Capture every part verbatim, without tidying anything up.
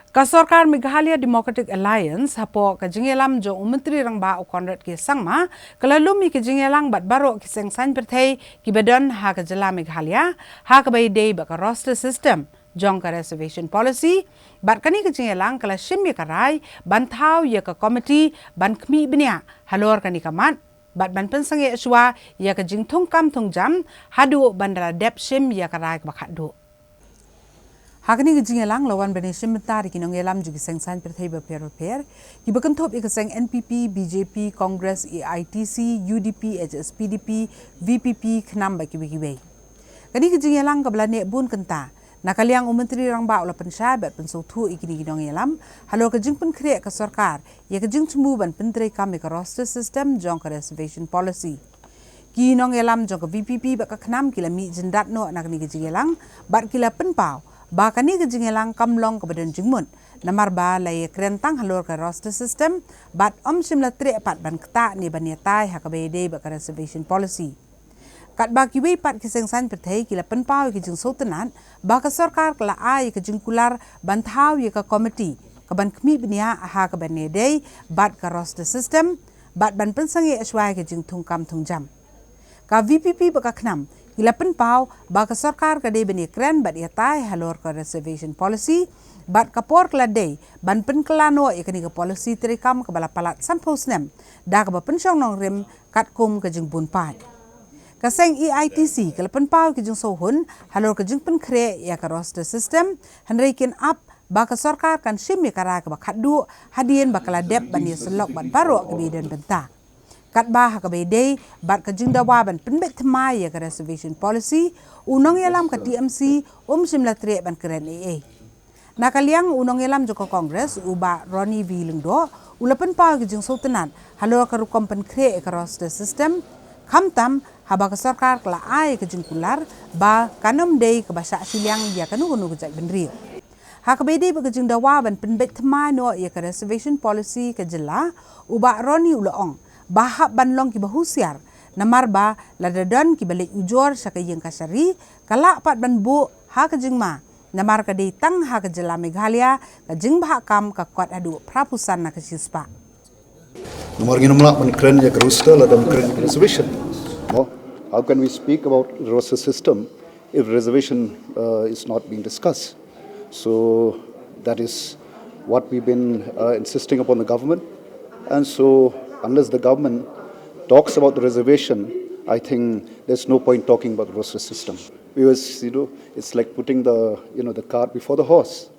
Ka sorkar Meghalaya Democratic Alliance hapoh ka jingïalam jong u Myntri Rangbah u Conrad K Sangma ka la lum ïa ka jingïalang bad baroh ki seng saiñ pyrthei kiba don ha ka jylla Meghalaya ha kaba ïadei bad ka roster system jong ka reservation policy, bad kane ka jingïalang ka la shim ïa ka rai ban thaw ïa ka komiti ban khmih bniah halor kane ka mat bad ban pynsangeh shuwa ïa ka jingthung kam thung jam haduh ban da la dep shim ïa ka rai kaba khatduh. Ha kane ka jingïalang la wan ban ïashim bynta da ki nongïalam jong ki seng saiñ pyrthei bapher bapher kiba kynthup ïa ka seng N P P, B J P, Congress, A I T C, U D P, H S P D P, V P P, KHNAM bad kiwei kiwei. Kane ka jingïalang kaba la neh bun kynta, na ka liang u Myntri Rangbah u la pynshai bad pynsngewthuh ïa kine ki nongïalam halor ka jingpynkhreh ka sorkar ïa ka jingthmu ban pyntreikam ïa ka roster system jong ka reservation policy. Ki nongïalam jong ka V P P bad ka KHNAM ki la mih jyndat noh na kane ka jingïalang bad ki la pynpaw ba kane ka jingïalang kam long kaba don jingmut, namar ba la ïakren tang halor ka roster system bad ym shym la treh pat ban ktah ne ban ïatai ha kaba ïadei bad ka reservation policy. Katba kiwei pat ki seng saiñ pyrthei ki la pynpaw ïa ka jingsngewtynnat ba ka sorkar ka la ai ïa ka jingkular ban thaw ïa ka komiti ka ban khmih bniah ha kaba ïadei bad ka roster system bad ban pynsangeh shuwa ïa ka jingthung kam thung jam. Ka V P P bad ka KHNAM ki la pynpaw ba ka sorkar ka dei ban ïakren bad ïatai halor ka reservation policy bad ka por ka la dei ban pynkylla noh ïa kane ka policy treikam kaba la palat sanphew snem da kaba pynshong nongrim katkum ka jingbun paid. Ka seng A I T C ka la pynpaw ïa ka jingsngewhun halor ka jingpynkhreh ïa ka roster system, hynrei kin ap ba ka sorkar kan shim ïa ka rai kaba khatduh hadien ba ka la dep ban ïasyllok bad baroh kiba ïadon bynta. Katba ha kaba ïadei bad ka jingdawa ban pynbeit thymmai ïa ka reservation policy, u nongïalam ka T M C um shym la treh ban kren ei ei. Na ka liang u nongïalam jong ka Congress u Bah Ronnie V Lyngdoh u la pynpaw ïa ka jingsngewtynnat halor ka rukom pynkhreh ïa ka roster system, khamtam haba ka sorkar ka la ai ïa ka jingkular ba kan ym dei kaba shah shiliang ïa kano kano ka jaitbynriew. Ha kaba ïadei bad ka jingdawa ban pynbeit thymmai noh ïa ka reservation policy ka jylla, u Bah Ronnie u la ong ba hap ban long kiba husiar, namar ba lada don kiba leit ujor sha ka ïing kashari, ka lah pat ban buh ha ka jingma, namar ka dei tang ha ka jylla Meghalaya ka jingbhah kam ka kot haduh phra phew san na ka shispah. Namar ngin ym lah ban kren ïa ka roster lada ym kren ïa ka reservation. No? How can we speak about the roster system if reservation uh, is not being discussed? So that is what we've been uh, insisting upon the government. And so unless the government talks about the reservation, I think there's no point talking about the roster system. Because, you know, it's like putting the, you know, the cart before the horse.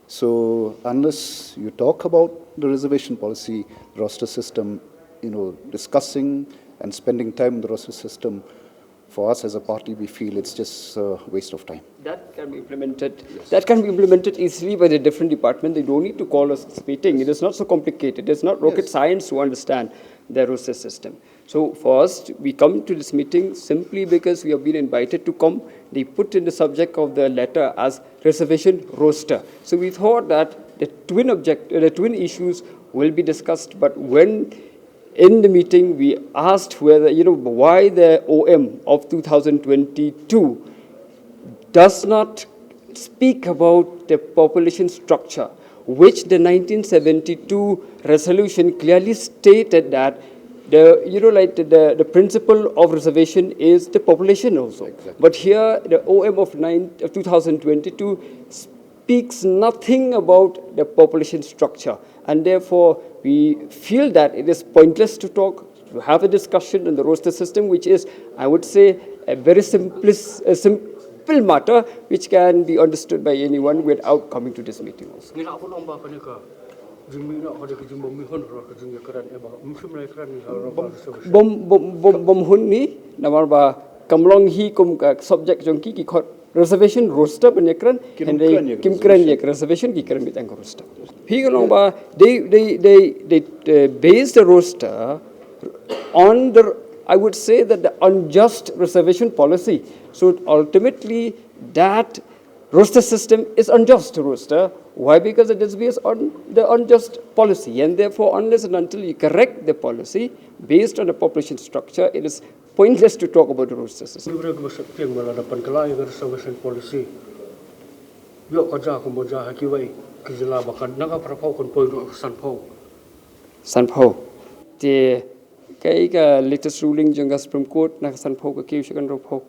So unless you talk about the reservation policy, roster system, you know, discussing and spending time on the roster system, for us as a party, we feel it's just a waste of time. That can be implemented. Yes. That can be implemented easily by the different department. They don't need to call us this meeting. It is not so complicated. It's not rocket Yes. science to understand the roster system. So first, we come to this meeting simply because we have been invited to come. They put in the subject of the letter as reservation roster. So we thought that the twin object, uh, the twin issues will be discussed. But when in the meeting we asked whether, you know, why the O M of two thousand twenty-two does not speak about the population structure, which the nineteen seventy-two resolution clearly stated that the, you know, like the, the principle of reservation is the population also. Exactly. But here, the O M of, nine, of two thousand twenty-two speaks nothing about the population structure, and therefore we feel that it is pointless to talk, to have a discussion on the roster system, which is, I would say, a very simplis-, a simple matter which can be understood by anyone without coming to this meeting also. Ngi la pun ong ba kane ka jingmih noh ka dei ka jingbym mih hun halor ka jingïakren, eh, ba ym shym la ïakren halor ka reservation. Bym, bym, bym, bym hun ni, namar ba kam long hi kum ka subject jong ki, ki khot reservation roster ban ïakren, Kim hynrei kren ïa ka kim kren ïa reservation. Ka reservation, ki kren beit ïa ka roster. Phi ka long ba they, they, they, they, uh, base the roster on the, I would say that the unjust reservation policy. So ultimately, that roster system is unjust roster. Why? Because it is based on the unjust policy, and therefore, unless and until you correct the policy based on the population structure, it is pointless to talk about the roster system. Ngi briew kiba sheptieng ba lada pynkylla ïa ka reservation policy, Ïoh ka ja kumba ja ha kiwei ki jylla ba kan na ka phraphew kan poi na ka sanphew. Sanphew. Te kaei ka latest ruling jong ka Supreme Court na ka sanphew ka kiew sha ka hynriewphew.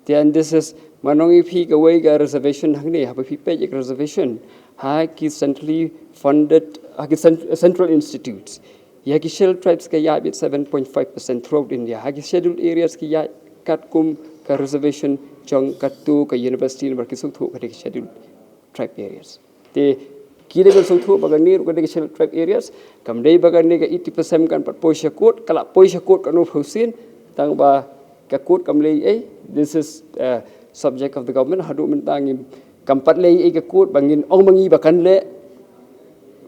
Te and this is, mynta ngi phi kawei ka reservation hangne, haba phi peit ïa ka reservation ha ki centrally funded, ha ki cent-, central institutes. Ïa ki Scheduled Tribes ka ïaid beit seven point five percent throughout India. Ha ki Scheduled Areas ki ïaid katkum ka reservation jong katto ka university namar ki sngewthuh ka dei ka Scheduled Tribe Areas. Te ki dei ban sngewthuh ba kane ruh ka dei ka Scheduled Tribe Areas, kam dei ba kane ka eighty percent kan pat poi sha court, ka la poi sha court katno phew sien, tang ba ka court kam leh ei, this is, uh, subject of the government, haduh mynta ngim, kam pat leh ei ka court ba ngin ong ma ngi ba kan leh,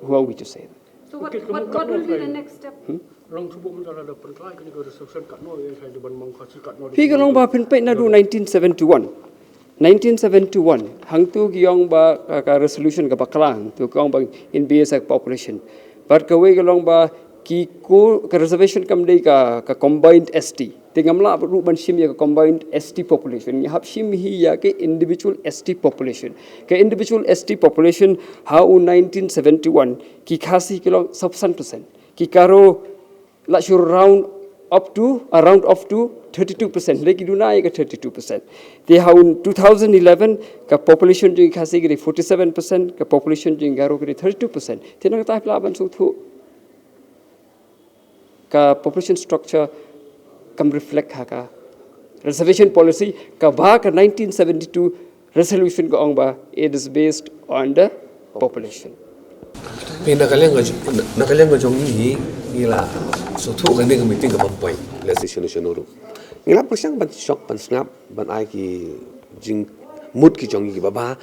who are we to say? So what, what, what will be the next step? Long shu buh mynta lada pyntlai kane ka reservation katno ïa ka dei ban mang Khasi katno. Phi ka long ba phin peit naduh nineteen seventy-one. Nineteen seventy-one, hangtu ki ong ba ka, ka resolution ka bakla, hangtu ki ong ba in base of population. Bad kawei ka long ba ki ko ka reservation kam dei ka, ka combined S T. Te ngam lah ruh ban shim ïa ka combined S T population. Ngi hap shim hi ïa ka individual S T population. Ka individual S T population ha u nineteen seventy-one ki Khasi ki long sawphew san percent. Ki Garo la shu round up to, uh, round off to thirty-two percent. Hynrei ki duna ïa ka thirty-two percent. Te ha u two thousand eleven ka population jong ki Khasi ka dei forty-seven percent, ka population jong ki Garo ka dei thirty-two percent. Te nangta phi lah ban sngewthuh ka population structure kam reflect ha ka reservation policy kaba ka nineteen seventy-two resolution ka ong ba it is based on the population. Phi na ka liang ka, na ka liang ka jong ngi, ngi la sngewthuh kane ka meeting kaba poi. Let's say shano shano ruh. Ngi la pyrshang ban shoh, ban sngap, ban ai ki jingmut ki jong ngi kiba bha.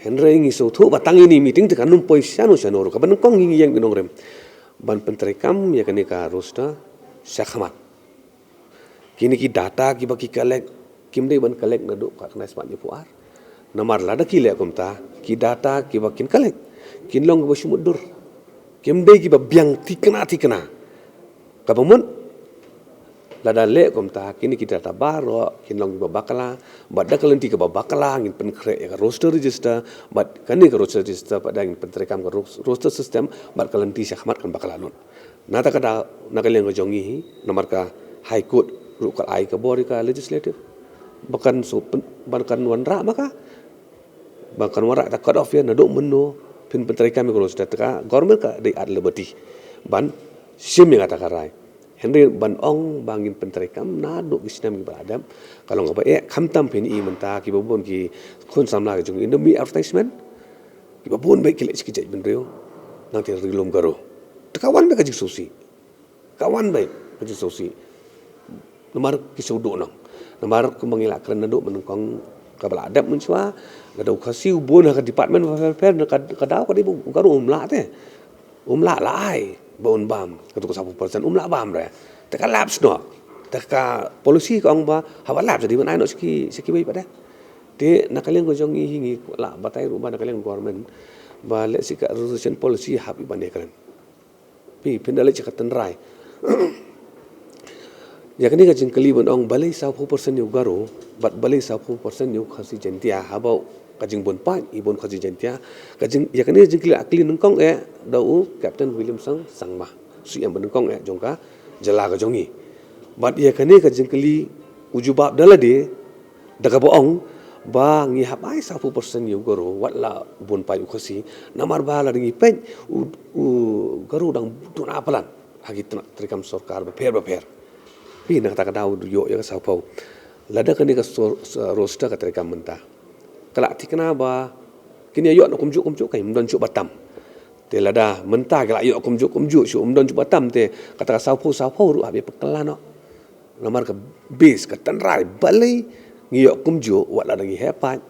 Hynrei ngi sngewthuh ba tang ine i meeting te kan ym poi shano shano ruh. Kaba nyngkong ngi ïeng ki nongrim ban pyntreikam ïa kane ka roster shakhmat. Kine ki data kiba ki collect, kim dei ban collect naduh ka khyndai spah hynñiewphew ar. Namar lada ki leh kumta, ki data kiba kin collect kin long kiba shu mutdur. Kim dei kiba biang thikna thikna. Kaba mut, lada leh kumta, kine ki data baroh kin long kiba bakla, bad da ka lynti kaba bakla ngin pynkhreh ïa ka roster register, bad kane ka roster register pat da ngin pyntreikam ka ros-, roster system, bad ka lynti shakhmat kan bakla lut. Na kata ka daw, na ka liang ka jong ngi hi, namar ka High Court ruh ka ai ka bor ïa ka Legislative ba kan shu pyn-, ba kan wanrah ma ka, ba kan wanrah da cut off ïa naduh mynno phin pyntreikam ïa ka roster, te ka Government ka dei at liberty ban shim ïa kata ka rai. Hynrei ban ong ba ngin pyntreikam naduh ki snem kiba la dep, ka long kaba eh. Khamtam phin ïohi mynta kiba bun ki khun samla ka jong ngi, ynda mih advertisement, kiba bun beit ki leit sha ki jaitbynriew, nangta ri lum Garo. Te ka wan beit ka jingsngewsih. Ka wan beit ka jingsngewsih. Namar ki shu duh nong. Namar kumba ngi la kren naduh mynnyngkong kaba la dep mynshuwa, lada u Khasi u bun ha ka department bapher bapher, ka, ka daw ka dei ba u Garo um lah te. Um lah, la ai ba un bam, katu ka sawphew percent um lah bam re. Te ka lapse noh. Te ka policy ka ong ba haba lapse te dei ban ai noh sha ki, sha kiwei pat de. Te na ka liang ka jong ngi hi ngi la batai ruh ba na ka liang Government ba lehse ka reservation policy hap ban ïakren. Phi, phin da leit sha ka tynrai. Ïa kane ka jingkylli ban ong balei sawphew percent ïa u Garo bad balei sawphew percent ïa u Khasi Jaintia, haba ka jingbun paid i bun Khasi Jaintia. Ka jing, ïa kane ka jingkylli la kylli nyngkong eh da u Captain Williamson Sangma, C M ba nyngkong eh jong ka jylla ka jong ngi. Bad ïa kane ka jingkylli u jubab da lade da kaba ong ba ngi hap ai sawphew percent ïa u Garo wat la bun paid u Khasi, namar ba lada ngi peit u, u Garo dang duna palat ha ki tnat treikam sorkar bapher bapher. Phi, na kata ka daw u ïoh ïa ka sawphew. Lada kane ka sor-, sa-, roster ka treikam mynta ka la thikna ba kin ïa ïoh na kumjuh kumjuh, ka ym don shuh ba tam. Te lada mynta ka la ïoh kumjuh kumjuh shuh, ym don shuh ba tam, te kata ka sawphew sawphew ruh hap ïa pynkylla noh. Namar ka base, ka tynrai, balei ngi ïoh kumjuh wat la dang ngi heh paid.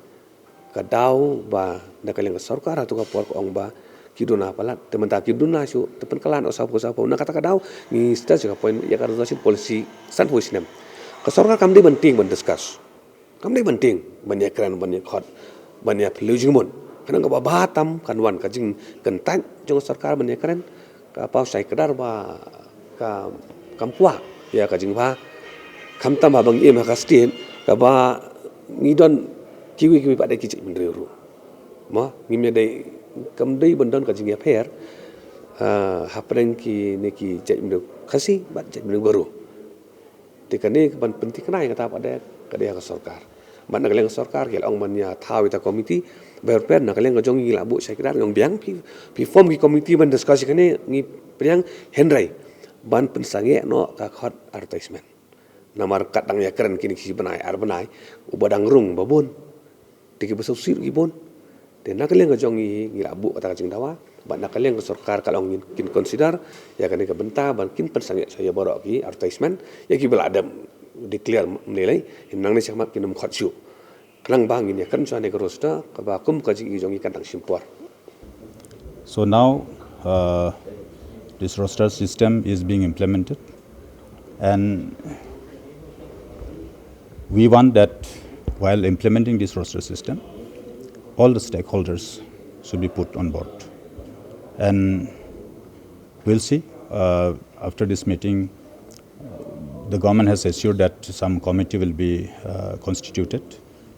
Ka daw ba na ka liang ka sorkar ha tu ka por ka ong ba ki duna palat, te mynta ki duna shuh, te pynkylla noh sawphew sawphew. Na kata ka daw ngi start sha ka point ïa ka reservation policy sanphew snem. Ka sorkar kam dei ban tieng ban discuss. Kam dei ban tieng ban ïakren, ban ïakhot, ban ïaphylliew jingmut. Ka nang kaba bha tam kan wan ka jingkyntait jong ka sorkar ban ïakren. Ka paw shai kdar ba ka, kam kwah ïa ka jingbha. Khamtam haba ngi im ha ka state kaba ngi don kiwei kiwei pat de ki jaitbynriew ruh. Mo, ngim ïa dei, kam dei ban don ka jingïapher, ah, hapdeng kine ki jaitbynriew Khasi bad jaitbynriew Garo. Te kane ka ban pynthikna ïa kata pat de ka dei ha ka sorkar. Bad na ka liang ka sorkar ki la ong ban ïa thaw ïa ka komiti, bad na ka liang ka jong ngi la buh sha ki dang ong biang phi, phi form ki komiti ban discuss ïa kane, ngi pdiang, hynrei ban pynsangeh noh ka khot advertisement. Namar kat dang ïakren kine ki bnai ar bnai, uba dang rung ba bun. Te kiba sngewsih ruh ki bun. Te na ka liang ka jong ngi, ngi la buh kata ka jingdawa. Bad na ka liang ka sorkar ka long ngin kin consider ïa kane ka bynta ban kin pynsangeh sha ïa baroh ki advertisement ïa kiba la dep declare mynlei. Hynrei nangne shakhmat kin ym khot shuh. Khnang ba ngin ïakren shuwa ïa ka roster kaba kum ka jingïohi jong ngi kan dang shim por. So now, uh, this roster system is being implemented, and we want that while implementing this roster system, all the stakeholders should be put on board. And we'll see, uh, after this meeting, the government has assured that some committee will be, uh, constituted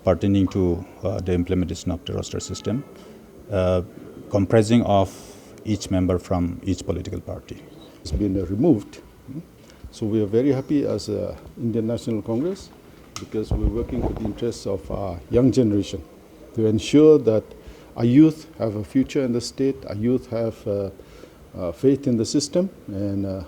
pertaining to, uh, the implementation of the roster system, uh, comprising of each member from each political party. It's been, uh, removed. So we are very happy as, uh, Indian National Congress because we're working for the interests of our young generation to ensure that our youth have a future in the state, our youth have, uh, uh, faith in the system, and, uh,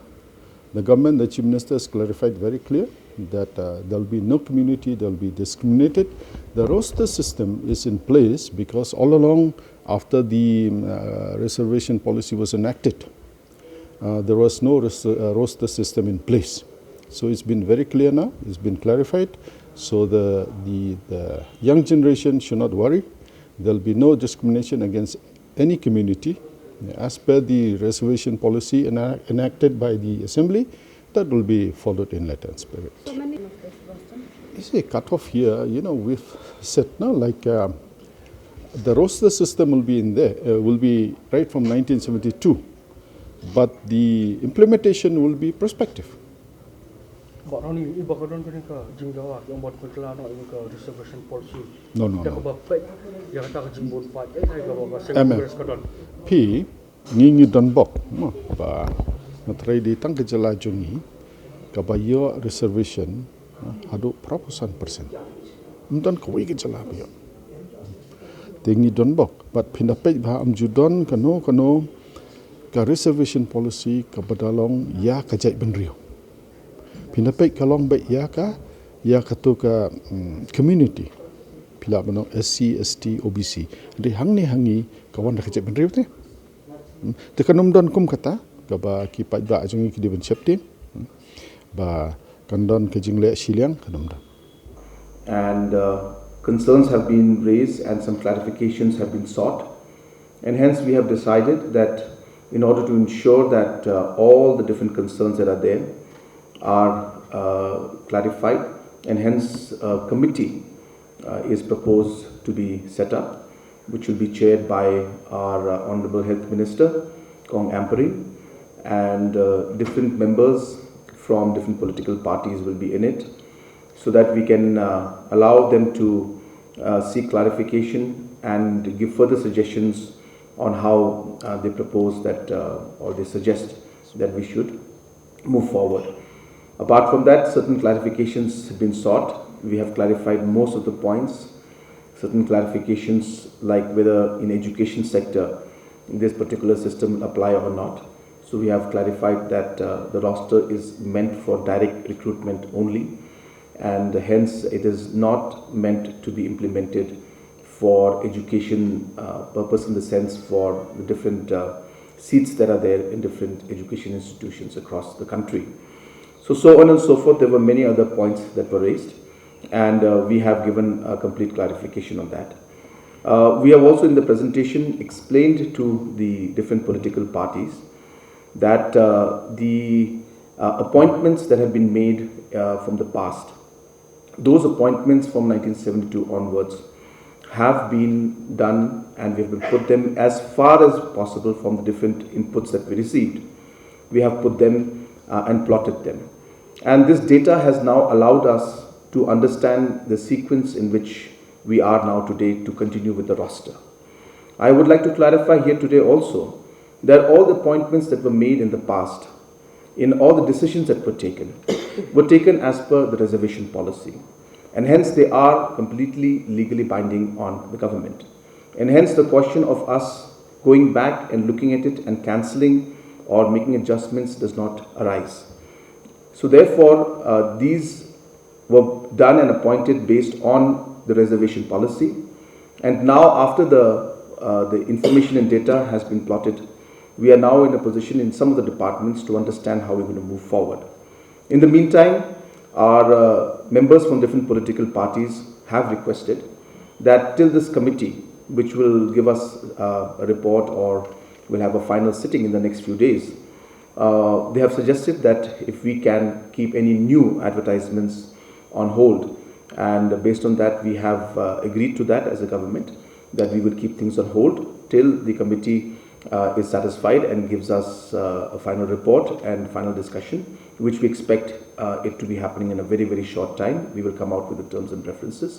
the government, the Chief Minister has clarified very clear that, uh, there'll be no community that'll be discriminated. The roster system is in place because all along after the, um, uh, reservation policy was enacted, uh, there was no res-, uh, roster system in place. So it's been very clear now, it's been clarified. So the, the, the young generation should not worry. There'll be no discrimination against any community as per the reservation policy ena-, enacted by the Assembly. That will be followed in letter and spirit. So many You see, cut off here, you know, we've said, no, like, um, the roster system will be in there, uh, will be right from nineteen seventy-two, but the implementation will be prospective. Ba roni iba ka don kane ka jingdawa ïa ba ka jylla na ka reservation policy. No, no, Da no. Kaba peit ïa kata ka jingbun pat ïa kaba ka seng M M. Congress ka don. Phi, ngi ngi don bok, mo, ba nga trai di tang ka jylla jong ngi, kaba ïoh reservation, ha, haduh phra phew san percent. Ym don kawei ka jylla ba ïoh. Te ngi don bok, bad phin da peit ba ym ju don kano kano ka reservation policy kaba da long ïa ka jaitbynriew. Phin da peit ka long beit ïa ka, ïa kato ka, mm, community. Phi lah ban ong S C, S T, O B C. Dei hangne hangne ka wan da ka jaitbynriew te. Hmm. Te kan ym don kum kata, kaba ki paidbah jong ngi ki dei ban sheptieng. Hmm. Ba kan don ka jingleh shiliang, kan ym don. And uh, concerns have been raised and some clarifications have been sought. And hence, we have decided that in order to ensure that uh, all the different concerns that are there are uh, clarified, and hence a committee uh, is proposed to be set up, which will be chaired by our uh, Honorable Health Minister, Kong Ampareen, and uh, different members from different political parties will be in it, so that we can uh, allow them to uh, seek clarification and give further suggestions on how uh, they propose that uh, or they suggest that we should move forward. Apart from that, certain clarifications have been sought. We have clarified most of the points. Certain clarifications, like whether in education sector this particular system will apply or not. So we have clarified that uh, the roster is meant for direct recruitment only, and hence it is not meant to be implemented for education uh, purpose, in the sense for the different uh, seats that are there in different education institutions across the country. So, so on and so forth, there were many other points that were raised, and uh, we have given a complete clarification on that. Uh, we have also, in the presentation, explained to the different political parties that uh, the uh, appointments that have been made uh, from the past, those appointments from nineteen seventy-two onwards have been done, and we have put them as far as possible from the different inputs that we received. We have put them uh, and plotted them. And this data has now allowed us to understand the sequence in which we are now today to continue with the roster. I would like to clarify here today also that all the appointments that were made in the past, in all the decisions that were taken, were taken as per the reservation policy, and hence they are completely legally binding on the government. And hence the question of us going back and looking at it and cancelling or making adjustments does not arise. So therefore, uh, these were done and appointed based on the reservation policy. And now, after the, uh, the information and data has been plotted, we are now in a position in some of the departments to understand how we're going to move forward. In the meantime, our uh, members from different political parties have requested that till this committee, which will give us uh, a report or will have a final sitting in the next few days, uh, they have suggested that if we can keep any new advertisements on hold, and based on that, we have uh, agreed to that as a government, that we will keep things on hold till the committee uh, is satisfied and gives us uh, a final report and final discussion, which we expect uh, it to be happening in a very, very short time. We will come out with the terms and preferences.